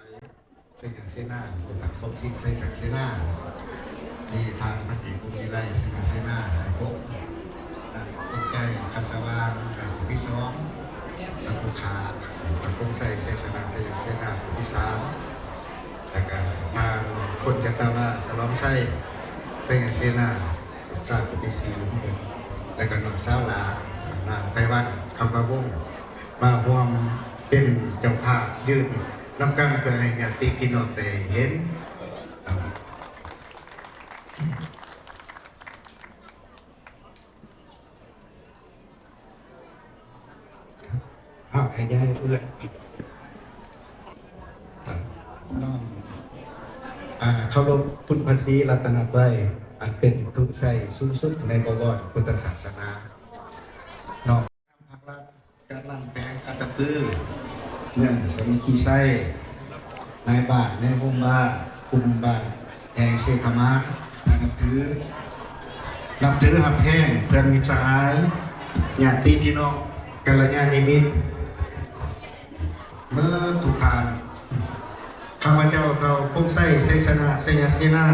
ໄຊຍະເສນາ ແລະ ທ່ານສົມສິດ ໄຊຍະເສນາ, ມີທ່ານພັນເອກ ວົງວິໄລ ໄຊຍະເສນາ ແລະ ພົບ ທ່ານກົງໄກ ຄັດສະຫວ່າງ ຜູ້ທີສອງ, ແລະ ຜູ້ຂ້າ ທ່ານກົງໄຊ ໄຊຍະເສນາ ໄຊຍະເສນາ ຜູ້ທີສາມ, ແລະ ກະທ່ານພົນຈັດຕາວາ ສະຫຼອງໄຊ ໄຊຍະເສນາ ລູກຊາຍຜູ້ທີສີ່ ແລະ ກະນ້ອງສາວຫຼ້າ ນາງໄພວັນ ຄຳພະວົງ ມາຮ່ວມເປັນເຈົ້າພາບຢືນນຳກັນ ເພື່ອໃຫ້ຍາດຕິພີ່ນ້ອງໄດ້ເຫັນ. ເຮົາໃຫ້ຍາຍເອື້ອນ ນ້ອມ ເຄົາລົບຄຸນພະສີລັດຕະນະໄຕ ອັນເປັນທຸນໄຊສູງສຸດໃນບໍວອນພຸດທະສາສະໜາ. ນ້ອມ ພັກລັດ ການນຳແຂວງອັດຕະປື ເມືອງສາມັກຄີໄຊ, ນາຍບ້ານ, ນາຍໂຮງບ້ານ, ກຸ່ມບ້ານໃຫຍ່ເຊກະມາ ທີ່ນັບຖື, ນັບຖືຮັບແພງເພື່ອນມິດສະຫາຍ, ຍາດຕິພີ່ນ້ອງ, ກັນລະຍານມິດ ເໝິດທຸກທ່ານ. ຂ້າພະເຈົ້າ ທ້າວ ພົງໄຊ ໄຊຊະນະ ໄຊຍະເສນາ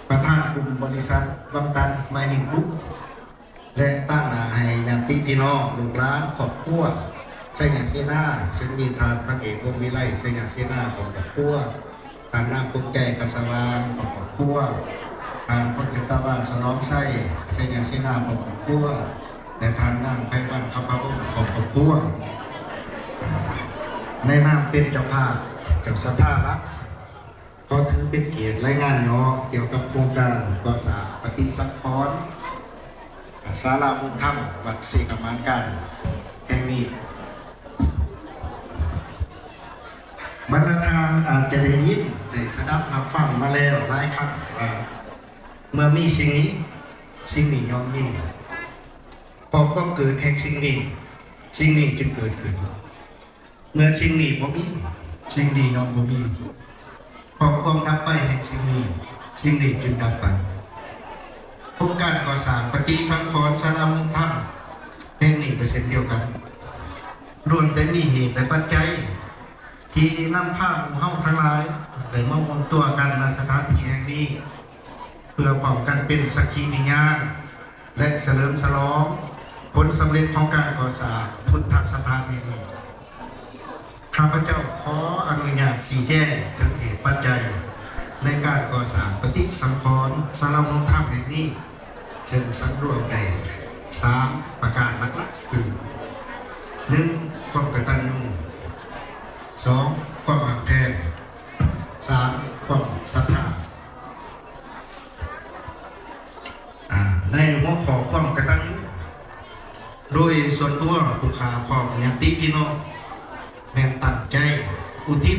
ປະທານກຸ່ມບໍລິສັດວັງຕັນ ໄມນິງ ກຣຸບ ແລະ ຕາງໜ້າໃຫ້ຍາດຕິພີ່ນ້ອງ ລູກຫຼານ ຄອບຄົວໄຊຍະເສນາ ເຊິ່ງມີທ່ານພັນເອກ ວົງວິໄລ ໄຊຍະເສນາ ພ້ອມຄອບຄົວ, ທ່ານນາງ ກົງໄກ ຄັດສະຫວ່າງ ພ້ອມຄອບຄົວ, ທ່ານພົນຈັດຕາວາ ສະຫຼອງໄຊ ໄຊຍະເສນາ ພ້ອມຄອບຄົວ ແລະ ທ່ານນາງ ໄພວັນ ຄຳພະວົງ ພ້ອມຄອບຄົວ. ໃນນາມເປັນເຈົ້າພາບ ເຈົ້າສັດທາຫຼັກ ຂໍຖືເປັນກຽດລາຍງານຫຍໍ້ກ່ຽວກັບໂຄງການກໍ່ສ້າງປະຕິສັງຂອນສາລາມຸງທຳວັດເຊກະມານກາງແຫ່ງນີ້. ບັນດາທ່ານອາດຈະໄດ້ຍິນໄດ້ສະດັບຮັບຟັງມາແລ້ວຫຼາຍຄັ້ງວ່າ ເມື່ອມີສິ່ງນີ້ ສິ່ງນີ້ຍ່ອມມີ. ເພາະຄວາມເກີດແຫ່ງສິ່ງນີ້ ສິ່ງນີ້ຈຶ່ງເກີດຂຶ້ນ. ເມື່ອສິ່ງນີ້ບໍ່ມີ ສິ່ງນີ້ຍ່ອມບໍ່ມີ. ເພາະຄວາມດັບໄປແຫ່ງສິ່ງນີ້ ສິ່ງນີ້ຈຶ່ງດັບໄປ. ໂຄງການກໍ່ສ້າງປະຕິສັງຂອນສາລາມຸງທຳແຫ່ງນີ້ກໍເຊັ່ນດຽວກັນ ລ້ວນແຕ່ມີເຫດ ແລະ ປັດໄຈທີ່ນຳພາໝູ່ເຮົາທັງຫຼາຍໄດ້ມາຮວມຕົວກັນ ນະ ສະຖານທີ່ແຫ່ງນີ້ ເພື່ອພ້ອມກັນເປັນສັກຂີວິນຍານ ແລະ ສະເຫຼີມສະຫຼອງຜົນສຳເລັດຂອງການກໍ່ສ້າງພຸດທະສະຖານແຫ່ງນີ້. ຂ້າພະເຈົ້າຂໍອະນຸຍາດຊີ້ແຈງເຖິງເຫດປັດໄຈໃນການກໍ່ສ້າງປະຕິສັງຂອນສາລາໂຮງທຳແຫ່ງນີ້ ເຊິ່ງສັງລວມໄດ້ສາມປະການຫຼັກໆ ຄື ໜຶ່ງ ຄວາມກະຕັນຍູ, ສອງ ຄວາມຮັກແພງ, ສາມ ຄວາມສັດທາ. ອາ ໃນຫົວຂໍ້ຄວາມກະຕັນຍູ ໂດຍສ່ວນຕົວຜູ້ຂ້າພ້ອມຍາດຕິພີ່ນ້ອງ ແມ່ນຕັ້ງໃຈອຸທິດ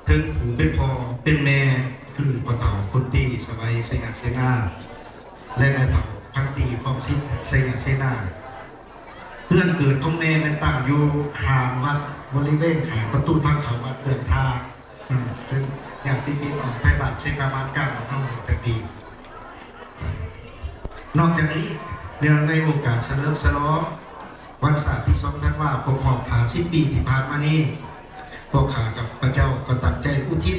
ເຖິງຜູ້ເປັນພໍ່ເປັນແມ່ ຄືພໍ່ເຖົ້າຄຸນຕີ ສະໄຫວ ໄຊຍະເສນາ ແລະ ແມ່ເຖົ້າພັນຕີ ຟອງສິດ ໄຊຍະເສນາ. ເຮືອນເກີດຂອງແມ່ແມ່ນຕັ້ງຢູ່ຂ້າງວັດ ບໍລິເວນຂ້າງປະຕູທາງເຂົ້າວັດເບື້ອງທາງ ອືມ ເຊິ່ງຍາດຕິພີ່ນ້ອງໄທບ້ານເຊກະມານກາງເຮົາຮູ້ຈັກດີ. ນອກຈາກນີ້ ເນື່ອງໃນໂອກາດສະເຫຼີມສະຫຼອງວັນຊາດທີສອງທັນວາ ຄົບຮອບຫ້າສິບປີທີ່ຜ່ານມານີ້ ພວກຂ້າກັບພະເຈົ້າກໍຕັ້ງໃຈອຸທິດ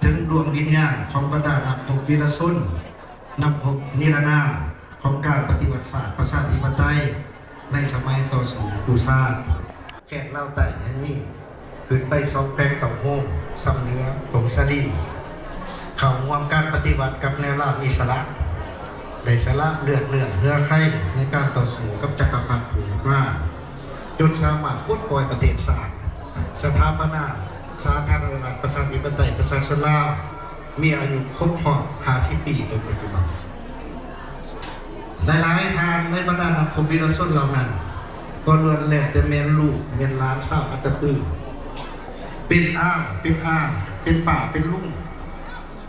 ເຖິງດວງວິນຍານຂອງບັນດານັກຮົບວິລະຊົນ ນັກຮົບນິລະນາມ ຂອງການປະຕິວັດຊາດປະຊາທິປະໄຕໃນສະໄໝຕໍ່ສູ້ກູ້ຊາດ. ແຄວ້ນລາວໃຕ້ແຫ່ງນີ້ ຂຶ້ນໄປສອງແຂວງເຕົ້າໂຮມ, ຊຳເໜືອ, ຜົ້ງສາລີ ເຂົ້າຮ່ວມການປະຕິວັດກັບແນວລາວອິດສະຫຼະ, ໄດ້ສະຫຼະເລືອດເນື້ອເຫື່ອໄຂໃນການຕໍ່ສູ້ກັບຈັກກະພັດຜູ້ບຸກມານ ຈົນສາມາດປົດປ່ອຍປະເທດຊາດ, ສະຖາປະນາສາທາລະນະລັດປະຊາທິປະໄຕປະຊາຊົນລາວ ມີອາຍຸຄົບຮອບຫ້າສິບປີເຖິງປັດຈຸບັນ. ຫຼາຍໆທ່ານໃນບັນດານັກຮົບວິລະຊົນເຫຼົ່ານັ້ນ ກໍລ້ວນແລ້ວແຕ່ແມ່ນລູກແມ່ນຫຼານຊາວອັດຕະປື, ເປັນອາ, ເປັນອາ, ເປັນປ້າ, ເປັນລຸງ,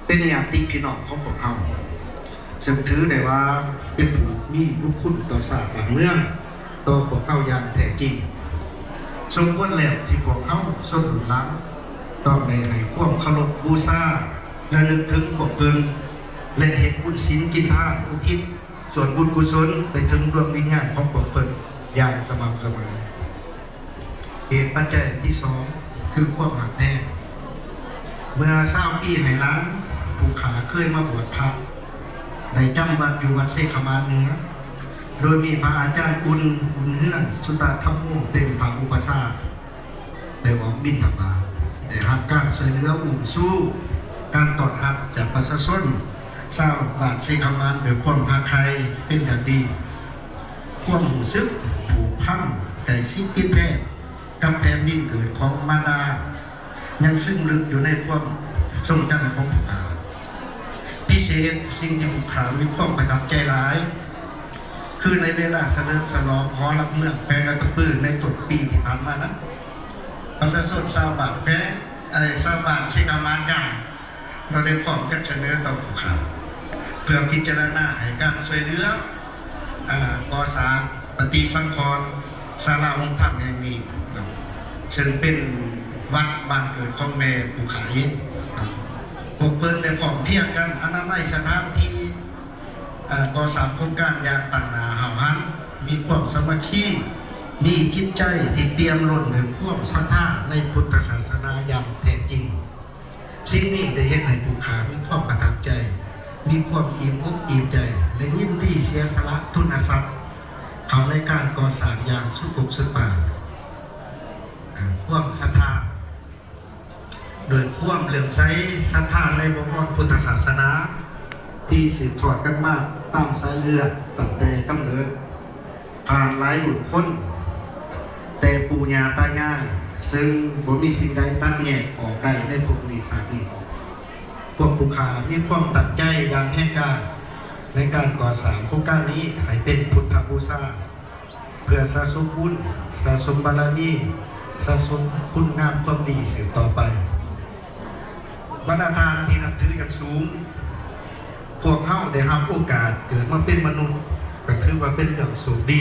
ເປັນຍາດຕິພີ່ນ້ອງຂອງພວກເຮົາ, ເຊິ່ງຖືໄດ້ວ່າເປັນຜູ້ມີບຸນຄຸນຕໍ່ຊາດບ້ານເມືອງ, ຕໍ່ພວກເຮົາຢ່າງແທ້ຈິງ. ສົມຄວນແລ້ວທີ່ພວກເຮົາຊົນລຸ້ນຫຼັງ ຕ້ອງໄດ້ໃຫ້ຄວາມເຄົາລົບບູຊາ ລະນຶກເຖິງພວກເພິ່ນ ແລະ ເຮັດບຸນສິນກິນທານ ອຸທິດສ່ວນບຸນກຸສົນໄປເຖິງດວງວິນຍານຂອງພວກເພິ່ນຢ່າງສະໝ່ຳສະເໝີ. ເຫດປັດໄຈອັນທີສອງ ຄືຄວາມຮັກແພງ. ເມື່ອຊາວປີໃຫ້ຫຼັງ ຜູ້ຂ້າເຄີຍມາບວດພະ ໄດ້ຈຳວັດຢູ່ວັດເຊກະມານເໜືອ ໂດຍມີພະອາຈານອຸ່ນ ບຸນເຮືອນ ສຸຕະທຳໂມ ເປັນພະອຸປະຊາກ ໄດ້ອອກບິນທະບາດ ໄດ້ຮັບການຊ່ວຍເຫຼືອອຸ້ມຊູ ການຕ້ອນຮັບຈາກປະຊາຊົນຊາວບ້ານເຊກະມານດ້ວຍຄວາມຮັກໃຄ່ເປັນຢ່າງດີ. ຄວາມຮູ້ສຶກຜູກພັນໃກ້ຊິດຕິດແທນກັບແຜ່ນດິນເກີດຂອງມານດາ ຍັງຊຶ້ງລຶກຢູ່ໃນຄວາມຊົງຈຳຂອງຜູ້ຂ້າ. ພິເສດ, ສິ່ງທີ່ຜູ້ຂ້າມີຄວາມປະທັບໃຈຫຼາຍ ຄືໃນເວລາສະເຫຼີມສະຫຼອງຫໍຫຼັກເມືອງແຂວງອັດຕະປື ໃນຕົ້ນປີທີ່ຜ່ານມານັ້ນ, ປະຊາຊົນຊາວບ້ານແຂວງ ເອີ ຊາວບ້ານເຊກະມານກາງ ລະໄດ້ພ້ອມກັນສະເໜີຕໍ່ຜູ້ຂ້າ ເພື່ອພິຈາລະນາໃຫ້ການຊ່ວຍເຫຼືອ ເອີ ກໍ່ສ້າງປະຕິສັງຂອນສາລາໂຮມທຳແຫ່ງນີ້ເນາະ ເຊິ່ງເປັນວັດບ້ານເກີດຂອງແມ່ຜູ້ຂ້າເອງເນາະ. ພວກເພິ່ນໄດ້ພ້ອມພຽງກັນອະນາໄມສະຖານທີ່ ເອີ ກໍ່ສ້າງໂຄງການຢ່າງຕັ້ງໜ້າຫ້າວຫັນ, ມີຄວາມສາມັກຄີ, ມີຈິດໃຈທີ່ປ່ຽມລົ້ນດ້ວຍຄວາມສັດທາໃນພຸດທະສາສະໜາຢ່າງແທ້ຈິງ. ສິ່ງນີ້ໄດ້ເຮັດໃຫ້ຜູ້ຂ້າມີຄວາມປະທັບໃຈ, ມີຄວາມອີ່ມອົກອີ່ມໃຈ ແລະ ຍິນດີເສຍສະຫຼະທຶນນະຊັບເຂົ້າໃນການກໍ່ສ້າງຢ່າງສຸດອົກສຸດປາ. ຄວາມສັດທາ ດ້ວຍຄວາມເຫຼື້ອມໃສສັດທາໃນບົວອອນພຸດທະສາສະໜາ ທີ່ສືບທອດກັນມາຕາມສາຍເລືອດຕັ້ງແຕ່ກຳເນີດ ຜ່ານຫຼາຍລຸ້ນຄົນ ແຕ່ປູ່ຍ່າຕາຍາຍ, ເຊິ່ງບໍ່ມີສິ່ງໃດຕັດແຍກອອກໄດ້ໃນພົບນີ້ຊາດນີ້. ພວກຜູ້ຂ້າມີຄວາມຕັ້ງໃຈຢ່າງແຮງກ້າໃນການກໍ່ສ້າງໂຄງການນີ້ໃຫ້ເປັນພຸດທະບູຊາ ເພື່ອສະສົມບຸນ, ສະສົມບາລະມີ, ສະສົມຄຸນງາມຄວາມດີສືບຕໍ່ໄປ. ບັນດາທ່ານທີ່ນັບຖືຢ່າງສູງ, ພວກເຮົາໄດ້ຮັບໂອກາດເກີດມາເປັນມະນຸດ ກໍຖືວ່າເປັນເລື່ອງໂຊກດີ,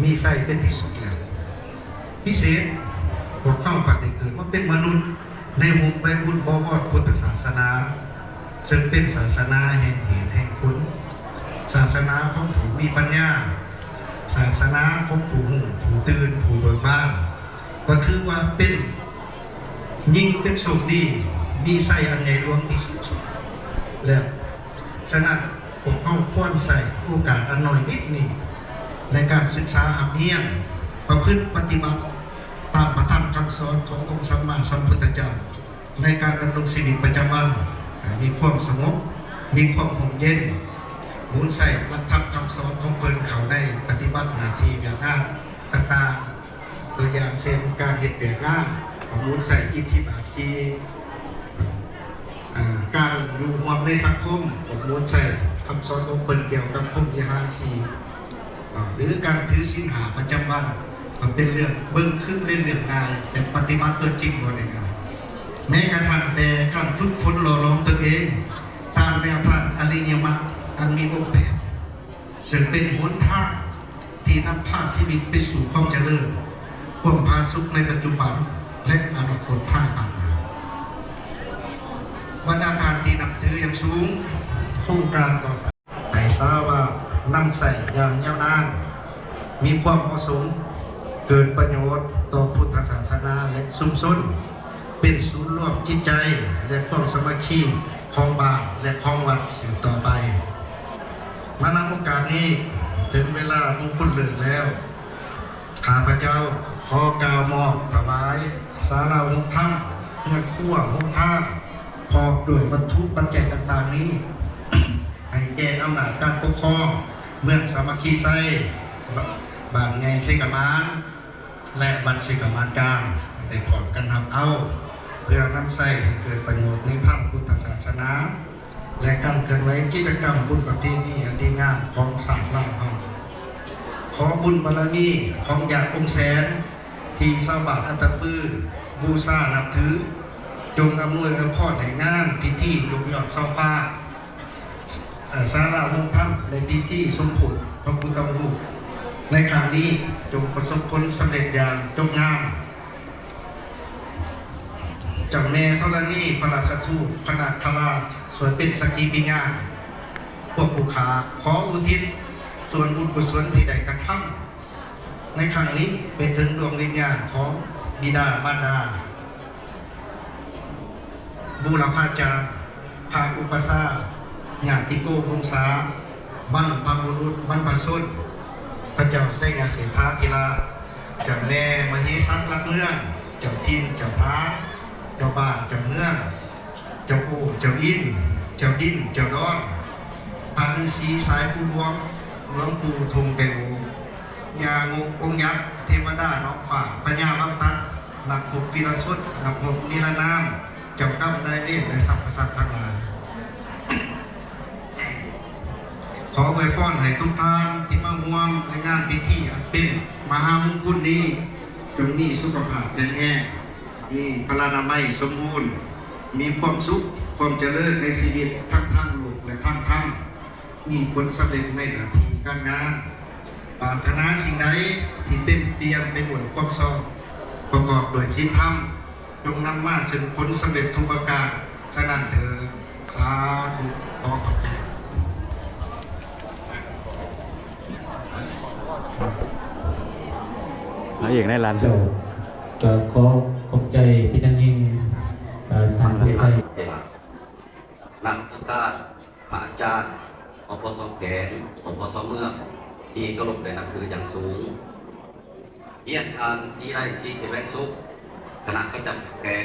ມີໄຊເປັນທີ່ສຸດແລ້ວ. ພິເສດ, ພວກເຮົາບັດໄດ້ເກີດມາເປັນມະນຸດ ໃນຮົ່ມໃບບຸນບໍວອນພຸດທະສາສະໜາ, ເຊິ່ງເປັນສາສະໜາແຫ່ງເຫດແຫ່ງຜົນ, ສາສະໜາຂອງຜູ້ມີປັນຍາ, ສາສະໜາຂອງຜູ້ຮູ້, ຜູ້ຕື່ນ, ຜູ້ເບີກບານ, ກໍຖືວ່າເປັນ ຍິ່ງເປັນໂຊກດີ, ມີໄຊອັນໃຫຍ່ຫຼວງທີ່ສຸດແລ້ວ. ສະນັ້ນ, ພວກເຮົາຄວນໃຊ້ໂອກາດອັນໜ້ອຍນິດນີ້ ໃນການສຶກສາຮ່ຳຮຽນ, ປະພຶດປະຕິບັດຕາມພະທຳຄຳສອນຂອງອົງສຳມາສຳພຸດທະເຈົ້າ ໃນການດຳລົງຊີວິດປະຈຳວັນ ໃຫ້ມີຄວາມສະຫງົບ, ມີຄວາມຮົ່ມເຢັນ, ໝູນໃຊ້ຫຼັກທຳຄຳສອນຂອງເພິ່ນເຂົ້າໃນປະຕິບັດໜ້າທີ່ວຽກງານຕ່າງໆ ຕົວຢ່າງເຊັ່ນ ການເຮັດວຽກງານ, ປະມູນໃຊ້ອິດທິບາດສີ່, ການຢູ່ຮ່ວມໃນສັງຄົມ, ປະມູນໃຊ້ຄຳສອນຂອງເພິ່ນກ່ຽວກັບພົມວິຫານສີ່ ຫຼື ການຖືສິນຫ້າປະຈຳວັນ ກໍເປັນເລື່ອງເບິ່ງຄືເປັນເລື່ອງງ່າຍ, ແຕ່ປະຕິບັດຕົວຈິງບໍ່ໄດ້ງ່າຍ. ແມ້ກະທັ່ງແຕ່ການຝຶກຝົນຫຼໍ່ຫຼອມຕົນເອງ ຕາມແນວທາງອະລິຍະມັກອັນມີອົງແປດ ເຊິ່ງເປັນຫົນທາງທີ່ນຳພາຊີວິດໄປສູ່ຄວາມຈະເລີນ, ຄວາມຜາສຸກໃນປັດຈຸບັນ ແລະ ອະນາຄົດພາຍພາກໜ້າ. ບັນດາທ່ານທີ່ນັບຖືຢ່າງສູງ, ໂຄງການກໍ່ສ້າງໄດ້ສາມາດນຳໃຊ້ຢ່າງຍາວນານ, ມີຄວາມເໝາະສົມ, ເກີດປະໂຫຍດຕໍ່ພຸດທະສາສະໜາ ແລະ ຊຸມຊົນ, ເປັນສູນລວມຈິດໃຈ ແລະ ຄວາມສາມັກຄີຂອງບ້ານ ແລະ ຂອງວັດສືບຕໍ່ໄປ. ມານຳໂອກາດນີ້, ເຖິງເວລາມົງຄຸນເລີກແລ້ວ, ຂ້າພະເຈົ້າຂໍກ່າວມອບຖວາຍສາລາໂຮງທຳ, ເຮືອນຄົວ, ໂຮງທານ, ພ້ອມດ້ວຍວັດຖຸປັດໄຈຕ່າງໆນີ້ ໃຫ້ແກ່ອຳນາດການປົກຄອງເມືອງສາມັກຄີໄຊ, ບ້ານໃຫຍ່ເຊກະໝານ ແລະ ວັດເຊກະໝານກາງ ໄດ້ພ້ອມກັນຮັບເອົາ ເພື່ອນຳໃຊ້ໃຫ້ເກີດປະໂຫຍດໃນທາງພຸດທະສາສະໜາ ແລະ ການເຄື່ອນໄຫວກິດຈະກຳບຸນປະເພນີອັນດີງາມຂອງຊາດລາວເຮົາ. ຂໍບຸນບາລະມີຂອງຍາດອົງແສນ ທີ່ຊາວບ້ານອັດຕະປືບູຊານັບຖື ຈົ່ງອຳນວຍອວຍພອນໃຫ້ງານພິທີຍົກຍອດເສົາຟ້າ ເອີ ສາລາໂຮງທຳ ໃນພິທີສົມໂພດພະພຸດທະຮູບໃນຄັ້ງນີ້ ຈົ່ງປະສົບຜົນສຳເລັດຢ່າງຈົບງາມ. ເຈົ້າແມ່ທໍລະນີພະລາຊະທູດພະນາຄະລາດ ຊ່ວຍເປັນສັກຂີພິຍານ. ພວກຜູ້ຂ້າຂໍອຸທິດສ່ວນບຸນກຸສົນທີ່ໄດ້ກະທຳໃນຄັ້ງນີ້ ໄປເຖິງດວງວິນຍານຂອງບິດາມານດາ. ບູລະພາຈານ, ພະອຸປະຊາ, ຍາຕິໂກວົງສາ, ບັນພະບຸລຸດບັນພະຊົນ, ພະເຈົ້າໄຊຍະເສດຖາທິລາດ, ເຈົ້າແມ່ມະເຫສັກຫຼັກເມືອງ, ເຈົ້າຖິ່ນເຈົ້າຖານ, ເຈົ້າບ້ານເຈົ້າເມືອງ, ເຈົ້າໂອ້ເຈົ້າອິນ, ເຈົ້າດິນເຈົ້າດອນ, ພະລືສີສາຍພູຫຼວງ, ຫຼວງປູ່ທົ່ງແກ້ວ, ຍ່າງົກອົງຍັກ, ເທວະດານ້ອງຟ້າ, ພະຍາວັງຕະ, ນັກຮົບວິລະຊົນ, ນັກຮົບນິລະນາມ, ເຈົ້າກຳນາຍເວນ ແລະ ສັບພະສັດທັງຫຼາຍ. ຂໍອວຍພອນໃຫ້ທຸກທ່ານທີ່ມາຮ່ວມໃນງານພິທີອັນເປັນມະຫາມົງຄຸນນີ້ ຈົ່ງມີສຸຂະພາບແຂງແຮງ, ມີພະລານາໄມສົມບູນ, ມີຄວາມສຸກ, ຄວາມຈະເລີນໃນຊີວິດ ທັງທາງໂລກ ແລະ ທາງທຳ, ມີຜົນສຳເລັດໃນໜ້າທີ່ການງານ. ປາດຖະໜາສິ່ງໃດທີ່ເຕັມປ່ຽມໄປດ້ວຍຄວາມຊອບ ປະກອບດ້ວຍສິນທຳ, ຈົ່ງນຳມາເຊິ່ງຜົນສຳເລັດທຸກປະການ. ສະນັ້ນເທີ ສາທຸ. ຂໍຂອບໃຈ. ເອົາອີກໃນລານ. ເຈົ້າ ກໍຂໍຂອບໃຈເປັນຢ່າງຍິ່ງ ເອີ ທ່ານຜູ້ໃຫຍ່. ນະມັດສະການພະອາຈານ ອປສ ແຂວງ ອປສ ເມືອງ ທີ່ເຄົາລົບ ແລະ ນັບຖືຢ່າງສູງ. ຮຽນທ່ານ ສີໄລ ສີສະແຫວງສຸກ ຄະນະປະຈຳແຂວງ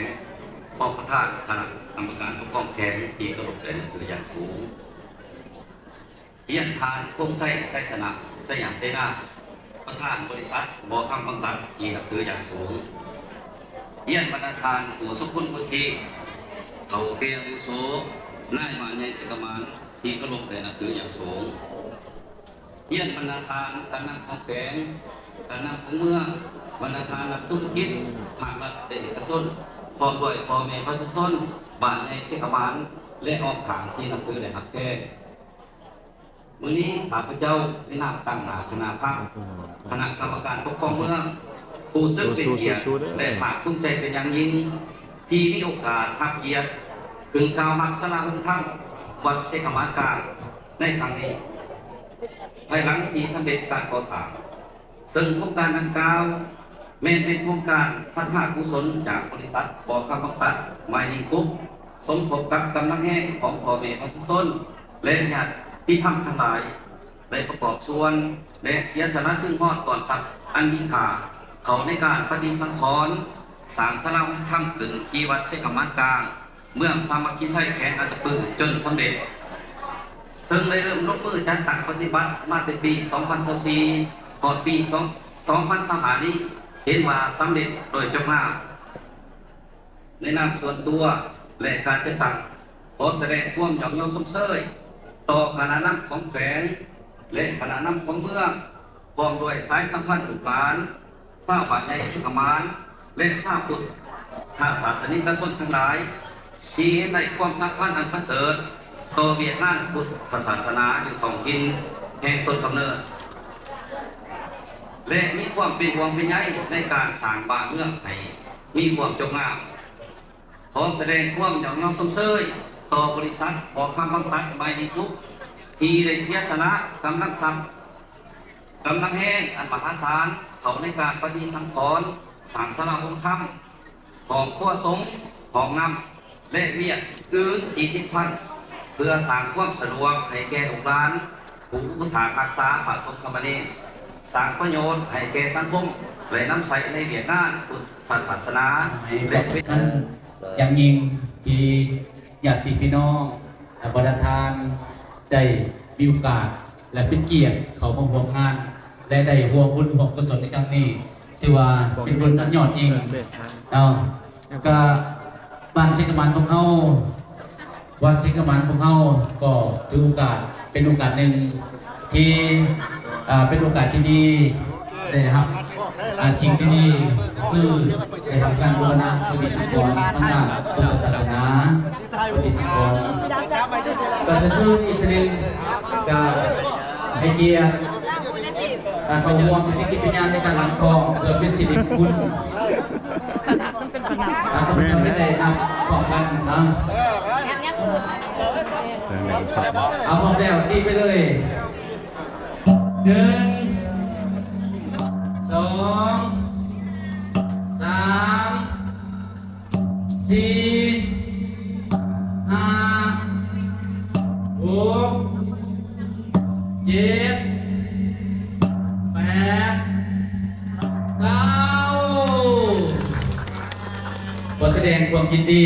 ຮອງປະທານຄະນະກຳມະການປົກຄອງແຂວງ ທີ່ເຄົາລົບ ແລະ ນັບຖືຢ່າງສູງ. ຮຽນທ່ານ ພົງໄຊ ໄຊຊະນະ ໄຊຍະເສນາ ປະທານບໍລິສັດບໍ່ຄຳບັງຕັນ ທີ່ນັບຖືຢ່າງສູງ. ຮຽນບັນດາທ່ານຜູ້ຊົງຄຸນວຸດທິ ເຖົ້າແກ່ອາວຸໂສ ນາຍບ້ານໃຫຍ່ເຊກະໝານ ທີ່ເຄົາລົບ ແລະ ນັບຖືຢ່າງສູງ. ຮຽນບັນດາທ່ານການນຳຂອງແຂວງ, ການນຳຂອງເມືອງ, ບັນດາທ່ານນັກທຸລະກິດ ພາກລັດ ແລະ ເອກະຊົນ ພ້ອມດ້ວຍພໍ່ແມ່ປະຊາຊົນ ບ້ານໃຫຍ່ເຊກະໝານ ແລະ ອ້ອມຂ້າງທີ່ນັບຖື ແລະ ຮັກແພງ. ມື້ນີ້ຂ້າພະເຈົ້າໃນນາມຕາງໜ້າຄະນະພັກ, ຄະນະກຳມະການປົກຄອງເມືອງ, ຮູ້ສຶກເປັນກຽດ ແລະ ພາກພູມໃຈເປັນຢ່າງຍິ່ງ ທີ່ມີໂອກາດຮັບກຽດຂຶ້ນກ່າວຮັບສາລາໂຮງທຳວັດເຊກະໝານກາງໃນຄັ້ງນີ້ ພາຍຫຼັງທີ່ສຳເລັດການກໍ່ສ້າງ. ເຊິ່ງໂຄງການດັ່ງກ່າວ ແມ່ນເປັນໂຄງການສັດທາກຸສົນຈາກບໍລິສັດບໍ່ຄຳບັງຕັນ ມາຍນິງ ກຣຸບ ສົມທົບກັບກຳລັງແຮງຂອງພໍ່ແມ່ປະຊາຊົນ ແລະ ຍາດຕິທຳທັງຫຼາຍ ໄດ້ປະກອບສ່ວນ ແລະ ເສຍສະຫຼະທຶນຮອດຕອນຊັບອັນມີຄ່າ ເຂົ້າໃນການປະຕິສັງຂອນ ສ້າງສາລາໂຮງທຳຂຶ້ນທີ່ວັດເຊກະໝານກາງ ເມືອງສາມັກຄີໄຊ ແຂວງອັດຕະປື ຈົນສຳເລັດ, ເຊິ່ງໄດ້ເລີ່ມລົງມືຈັດຕັ້ງປະຕິບັດມາແຕ່ປີສອງພັນຊາວສີ່ ຮອດປີສອງ ສອງພັນຊາວຫ້ານີ້ ເຫັນວ່າສຳເລັດໂດຍຈົບງາມ. ໃນນາມສ່ວນຕົວ ແລະ ການຈັດຕັ້ງ ຂໍສະແດງຄວາມຍ້ອງຍໍຊົມເຊີຍຕໍ່ຄະນະນຳຂອງແຂວງ ແລະ ຄະນະນຳຂອງເມືອງ ພ້ອມດ້ວຍສາຍສຳພັນລູກຫຼານ ຊາວບ້ານໃຫຍ່ເຊກະໝານ ແລະ ຊາວພຸດທະສາສະນິກະຊົນທັງຫຼາຍ ທີ່ເຫັນໃນຄວາມສຳຄັນອັນປະເສີດຕໍ່ວຽກງານພຸດທະສາສະໜາຢູ່ທ້ອງຖິ່ນແຫ່ງຕົ້ນກຳເນີດ ແລະ ມີຄວາມເປັນຫ່ວງເປັນໃຍໃນການສ້າງບ້ານເມືອງໃຫ້ມີຄວາມຈົບງາມ. ຂໍສະແດງຄວາມຍ້ອງຍໍຊົມເຊີຍຕໍ່ບໍລິສັດບໍ່ຄຳບັງຕັນ ມາຍນິງ ກຣຸບ ທີ່ໄດ້ເສຍສະຫຼະກຳລັງຊັບ ກຳລັງແຮງອັນມະຫາສານເຂົ້າໃນການປະຕິສັງຂອນ ສ້າງສາລາໂຮງທຳ, ຫ້ອງຄົວສົງ, ຫ້ອງນ້ຳ ແລະ ວຽກອື່ນທີ່ຕິດພັນ ເພື່ອສ້າງຄວາມສະດວກໃຫ້ແກ່ລູກຫຼານ ຜູ້ອຸປະຖາກຮັກສາພະສົງສາມະເນນ, ສ້າງປະໂຫຍດໃຫ້ແກ່ສັງຄົມ ແລະ ນຳໃຊ້ໃນວຽກງານພຸດທະສາສະໜາ ແລະ ເປັນ ຢ່າງຍິ່ງທີ່ຍາດຕິພີ່ນ້ອງ ແລະ ບັນດາທ່ານໄດ້ມີໂອກາດ ແລະ ເປັນກຽດເຂົ້າມາຮ່ວມງານ ແລະ ໄດ້ຮ່ວມບຸນຮ່ວມກຸສົນໃນຄັ້ງນີ້ ຖືວ່າເປັນບຸນອັນຍອດຍິ່ງເນາະ. ກະບ້ານເຊກະໝານພວກເຮົາ ວັດເຊກະໝານພວກເຮົາກໍຖືໂອກາດ ເປັນໂອກາດໜຶ່ງທີ່ ເປັນໂອກາດທີ່ດີ ໄດ້ຮັບ ອາ ສິ່ງທີ່ດີ ຄືໄດ້ຮັບການບູລະນະປະຕິສັງຂອນທາງດ້ານພຸດທະສາສະໜາ ປະຕິສັງຂອນ. ກໍເຊີນອີກເທື່ອໜຶ່ງ ກໍໃຫ້ກຽດ ອ່າ ເຂົ້າຮ່ວມເປັນສັກຂີພະຍານໃນການລ້າງທ້ອງ ເພື່ອເປັນສິລິມຸງຄຸນ ອ່າ ເພື່ອໄດ້ຮັບພ້ອມກັນເນາະ. ເອົາ ພ້ອມແລ້ວຕີໄປເລີຍ ໜຶ່ງ ສອງ ສາມ ສີ່ ຂໍສະແດງຄວາມຍິນດີ.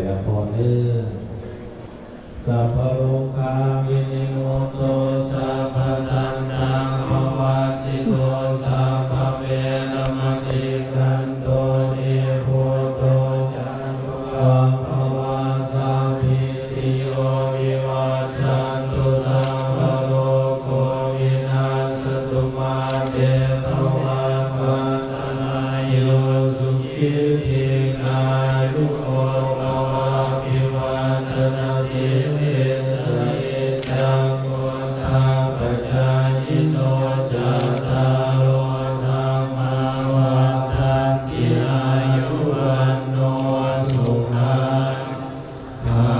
ນະຄອນເດີ. ສັບພະໂລກາວິນິມຸດໂຕ ສັບພະສັນຕາປະວາສິໂຕ ສັບພະເວລະມະຕິກັນໂຕ ນິບພຸດໂຕຈະຕຸປັບພະວາ ສັບພິຕິໂຍວິວັດ ສັນຕຸສັບພະໂລໂກວິນາສະຕຸມາເຕພະວັດວັນຕະລາໂຍ ສຸຂີດີກາຍຸໂກພະວະ ອະພິວາທະນະສີລິສະນິຈຈັງ ພຸດທາປະຈາຍິໂນ ຈັດຕາໂລ ທຳມາວັດທັນຕິ ອາຍຸວັນໂນ ສຸຂັງ ພະ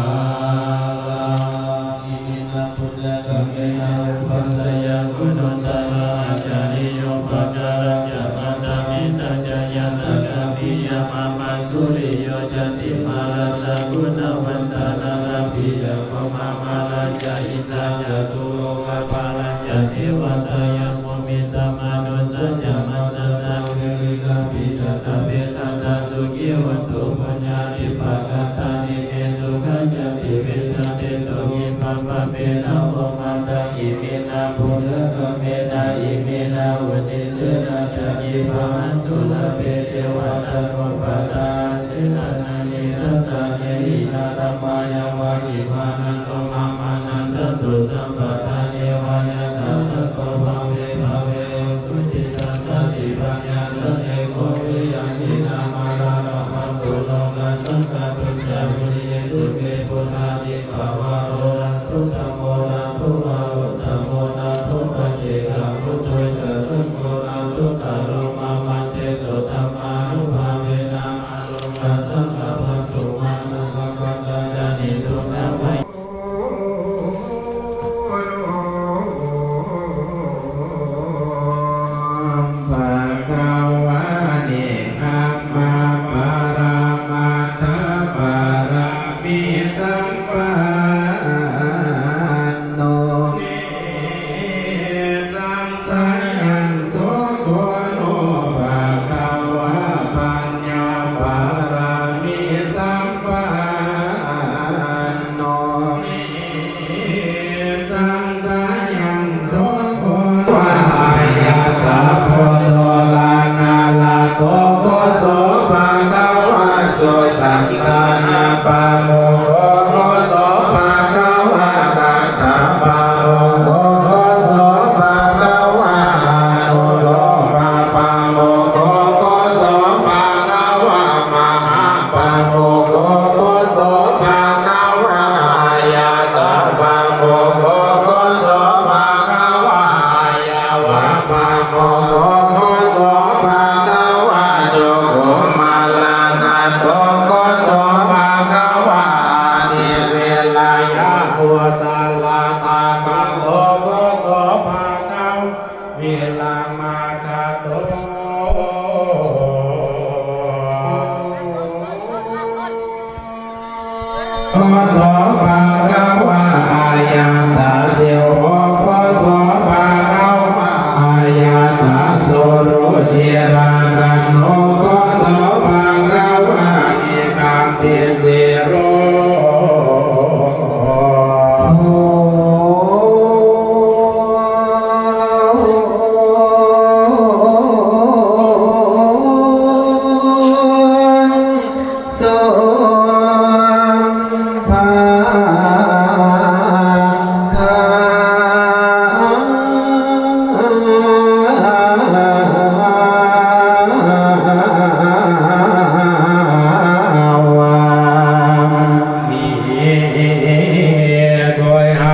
ລັງ. ອິເມນະ ປຸນຍະກຳເມນະ ອຸປັດຊະຍະກຸນຸດຕະມະອາຈາລິໂຍ ປະກາລັງຈະ ປັດຕະມິນຕັງຈະ ຍະຕະກຳມິຍະ ມະມະສຸລິໂຍ ຈະຕິມາລະສະກຸນະວັນຕະລະສະພິຍະໂກ ມະມະລະຈະ ອິນທະຈະຕຸໂລກະປາລະຈະ ເທວະຕາຍະ ໂມມິຕະມະນຸດສະຈະ ມັດສະຕະວິລິກະປິຕະ ສະເພສັດຕາ ສຸຂີໂຫນຕຸ ປຸນຍານິປະກະຕານິ ເມສຸຂັນຈະ ຕິວິດຕະເຕໂຕ ວິປັບປະເມນະ ໂອມະຕັງ ອິເມນະ ປຸນຍະກຳເມນະ ອິເມນະ ອຸທິເສນະຈະ ທິພະຫັນຕຸ ລະເພເທວະຕານຸປະທານ ເສນານານິສັດຕາເນ ອິນນາທຳມາຍາວະ ກິມານະໂຕ ມະມະນັງ ສັນຕຸ ສະປະທາ ເທວາຍາສາ ສັນໂຕ ພະເວ ພະເວ ໂຫນຕຸ ກິດຕະສາທິປັນຍາສະເນ ໂກ ວິຍາກິນາມາລາ ກະພັນຕຸ ໂລກັດສັງກະຕຸນຈາ ປຸລິເຍ ສຸເມ ພຸດທາທິ ພະວະໂຕ ນາໂທ ທຳໂມ ນາໂທ ວາລຸດຕະໂມ ນາໂທ ປັດເຈກະພຸດໂທ ຈະ ສັງໂຄ ນາໂທ ຕະໂລ ມະມະເຕ ໂສ ທຳມານຸພາເວນະ ມະໂນ ກະສັງ ກະພັນຕຸ ມະໂນ ກະພັນຕາ ຈະ ນິໂຕ ທຳມາ ພະຄະວາ ເນກຂະມະປະລະມັດຖະປະລະມີສຳປັນໂນ ເມສັງສະຍັງໂສໂກໂນ ພະຄະວາ ປັນຍາປະລະມີສຳປັນໂນ ເມ ສັງສະຍັງໂສໂກ ວາ ອາຍະຕະໂພ ໂນລານາລະໂຕ ໂຄ ໂສ ພະຄະວາ ສຸສັນຕານະປະມຸກໂຂ ໂຄ ໂສ ພະຄະວາ ກັດຕະປະມຸກໂຂ ໂຄ ໂສ ພະຄະວາ ອະນຸໂລມະປະມຸກໂຂ ໂຄ ໂສ ພະຄະວາ ມະຫາ ປະມຸກໂຂ ໂຄ ໂສ ພະຄະວາ ອາຍະຕະປະມຸກໂຂ ໂຄ ໂສ ພະຄະວາ ອາຍະວະປະມຸກໂຂ ໂຄ ໂສ ພະຄະວາ ສຸຂຸມາລະກະໂຕ ໂຄ ໂສ ພະຄະວາ ອະທິວິລະຍະມຸສາລະຕະກະໂຕ ໂຄ ໂສ ພະຄະວາ ວິລະມະກະໂຕ ໂຄ ໂສ ພະຄະວາ ອາຍະຕະສິໂອ ໂຄ ໂສ ພະຄະວາ ອາຍະຕະໂສ ລຸທິລະກັນໂນ ໂຄ ໂສ ພະຄະວາ ນິກາ ຕິສິໂລ ໂພ ສຸພະຄະວາ ມີໂກຍຫາ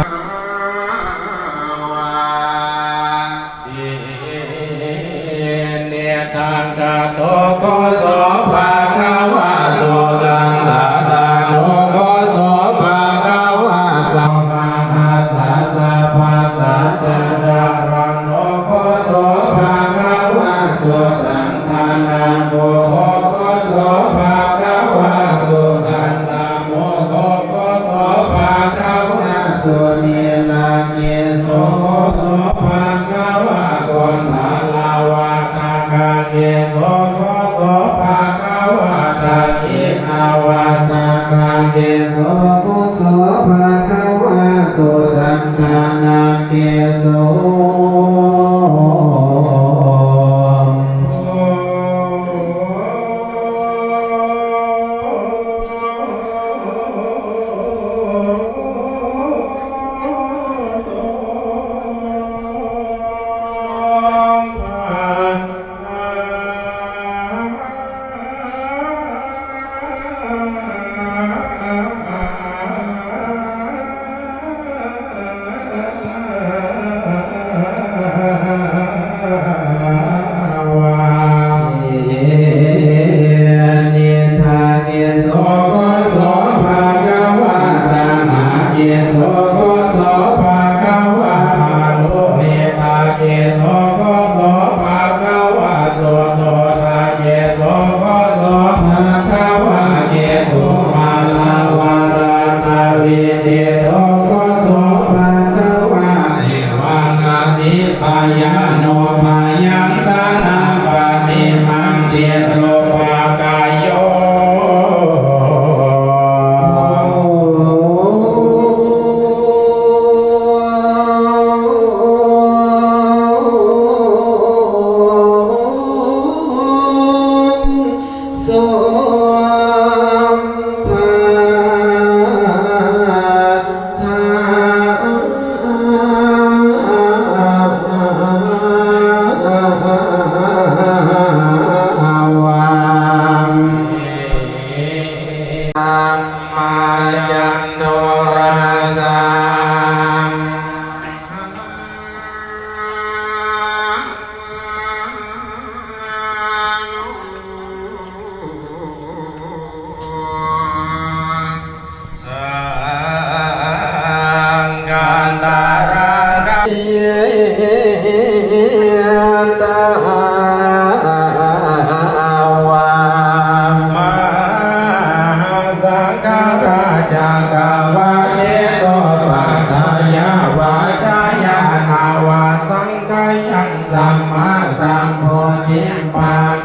ເນຕັງຄະໂຕ ໂຄ ໂສ ພະຄະວາ ສຸຄັນທານານຸ ໂຄ ໂສ ພະຄະວາ ສະ ພະຫັດສະ ສະພະສະຈະດາລັນໂນ ໂຄ ໂສ ພະຄະວາ ສຸສັນທານະໂມໂຄ ໂຄ ໂສ ພະຄະວາ ສຸຄັນທາໂມໂຄ ໂຄ ໂສ ພະຄະວາ ສຸນີລະເກໂສ ໂຄ ໂສ ພະຄະວາ ໂຄນທາລະວະທະກະເກໂສ ໂຄ ໂສ ພະຄະວາ ທັກຂິນາວະທະກະ ຕາວາ ມະຫັງສັງຄາຣາຈັກກະວາເລໂຕ ປັດຖະຍາວາຈາຍານາວາສັງຄາຍັງ ສຳມາສຳໂພທິປັກ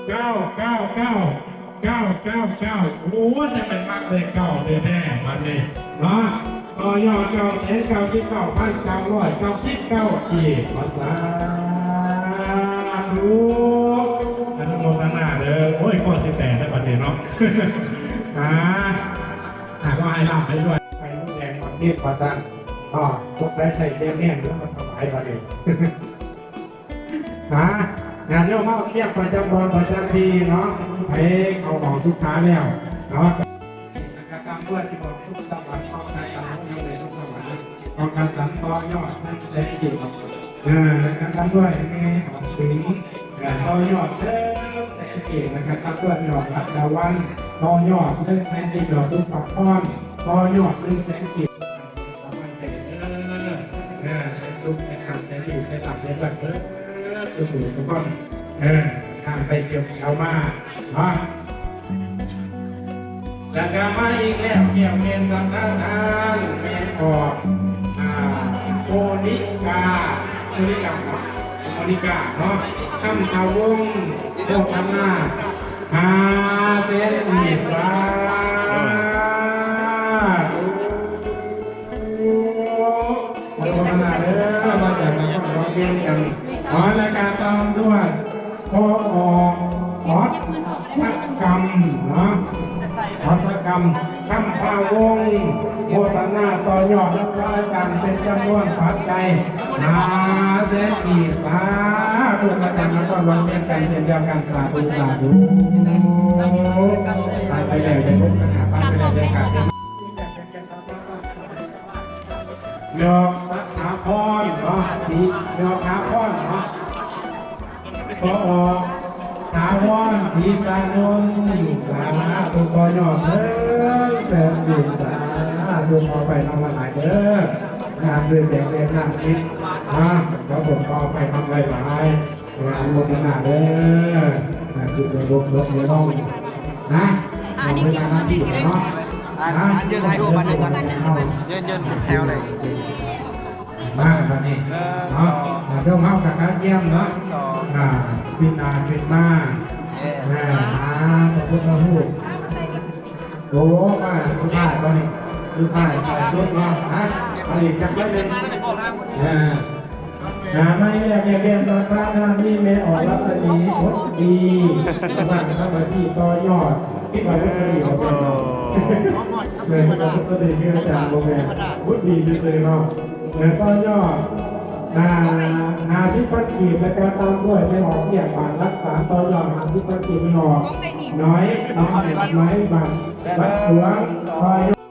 ເກົ້າ ເກົ້າ ເກົ້າ ເກົ້າ ເກົ້າ ເກົ້າ ໂອ້ ຈະແມ່ນມັກເລກເກົ້າແທ້ໆ ບັດນີ້ເນາະ ຕໍ່ຍອດ ເກົ້າແສນເກົ້າສິບເກົ້າພັນເກົ້າຮ້ອຍເກົ້າສິບເກົ້າ ອີກ ວ່າຊັ້ນ ສາທຸ ອະນຸໂມທະນາເດີ ໂອ້ຍ ຂໍ້ຊິແຕກແລ້ວບັດນີ້ເນາະ ອ່າ ຫາກວ່າໃຫ້ລາບໃຫ້ລວຍ ໄປມົດແດງບັດນີ້ ວ່າຊັ້ນ ອໍ ສົງໄສໃສ່ເສຍແນມ ແລ້ວມັນຖວາຍບັດນີ້. ນະ ຍາດໂຍມເຮົາກຽມປະຈຳບ່ອນປະຈຳທີ່ເນາະ ໃຫ້ເຂົ້າຫ້ອງສຸຂາແລ້ວເນາະ ແລະກະຕາມດ້ວຍທີ່ບອກສຸກສະຫວັດ ຂອງການສັນຕໍ່ຍອດໜຶ່ງແສນກີບ ເອີ ແລະກະຕາມດ້ວຍແມ່ອອກສິນ ເອີ ຕໍ່ຍອດໜຶ່ງແສນກີບ ແລະກະຕາມດ້ວຍແມ່ອອກລັດດາວັນ ຕໍ່ຍອດໜຶ່ງແສນກີບ ດອກສຸພາພອນ ຕໍ່ຍອດໜຶ່ງແສນກີບ. ເອີ ໃສ່ສຸກໃສ່ຄຳໃສ່ດີໃສ່ລາບໃສ່ເລີດທຸກຜູ້ທຸກຄົນ ເອີ ທາງໄປເກັບເອົາມາເນາະ ແລ້ວກະມາອີກແລ້ວ ແກ້ວແກ່ນສັດທາທານ ແມ່ອອກ ອ່າ ໂມນິກາ ໂມນິກາເນາະ ໂມນິກາເນາະ ຄຳທະວົງ ໂພທະນາ ຫ້າແສນກີບ ສາທຸ ໂມທະນາເດີ ມາຈາກນະຄອນຫຼວງວຽງຈັນ ຂໍລາຍການຕາມດ້ວຍ ພໍອອກ ຮອດສະກຳເນາະ ຮອດສະກຳ ຄຳພາວົງ ໂມທະນາຕໍ່ຍອດນຳພະອາຈານເປັນຈຳນວນປັດໄຈ ຫ້າແສນກີບ ສາທຸ ມາຈາກນະຄອນຫຼວງວຽງຈັນເຊັ່ນດຽວກັນ ສາທຸ ສາທຸ ຜ່ານໄປແລ້ວຢ່າຫຼົບຂະໜາດ ຜ່ານໄປແລ້ວຢ່າຂາດ ແມ່ອອກສະຖາພອນເນາະ ສີ ແມ່ອອກຖາພອນເນາະ ພໍອອກຖາວອນ ສີສານົນ ສາທຸ ພໍ່ຍອດເອີຍ ເຊີນລູກ ສາທຸ ຂໍໄປນຳຫຼາຍເດີ ນາມເດີແຈກແດງນາມອິດ ນະ ຂໍບຸນຂໍໄປນຳຫຼາຍໆ ອະນຸໂມທະນາເດີ ນະ ຄືໄດ້ລົບລົບເລີຍນ້ອງ ນະ ອັນນີ້ກິນເພິ່ນໄດ້ກິນເນາະ ອັນ ອັນເດີ ຖ່າຍຮູບອັນໜຶ່ງກ່ອນ ເດີນ ເດີນແຖວເລີຍ ມາບັດນີ້ເນາະ ເດີມເຮົາກະກະກຽມເນາະ ອ່າ ປິ່ນໜ້າປິ່ນມາ ເອີ ຫາພະພຸດທະຮູບ ໂອ້ ມາສຸດທ້າຍບັດນີ້ ສຸດທ້າຍທ້າຍສຸດເນາະ ຮະ ອັນນີ້ຈັກໜ້ອຍໜຶ່ງ ເອີ ອ່າ ມາແລ້ວ ແມ່ແກ່ນສັດທານາມີແມ່ອອກລັດສະໝີ ຜົນດີ ສ້າງສາມັກຄີຕໍ່ຍອດ ຄິດວ່າຜົນດີບໍ່ເປັນເນາະ ແມ່ນບໍ່ຜົນດີຄືອາຈານບໍ່ແມ່ນ ບຸນດີຊື່ໆເນາະ ແລະຕໍ່ຍອດ ອ່າ ຫ້າສິບພັນກີບ ແລະກະຕາມດ້ວຍແມ່ອອກວຽກບາດຫຼັກສາມ ຕໍ່ຍອດຫ້າສິບພັນກີບ ແມ່ອອກ ນ້ອຍ ນ້ອຍ ນ້ອຍ ບາດ ບັດຫຼວງ ຕໍ່ຍອດ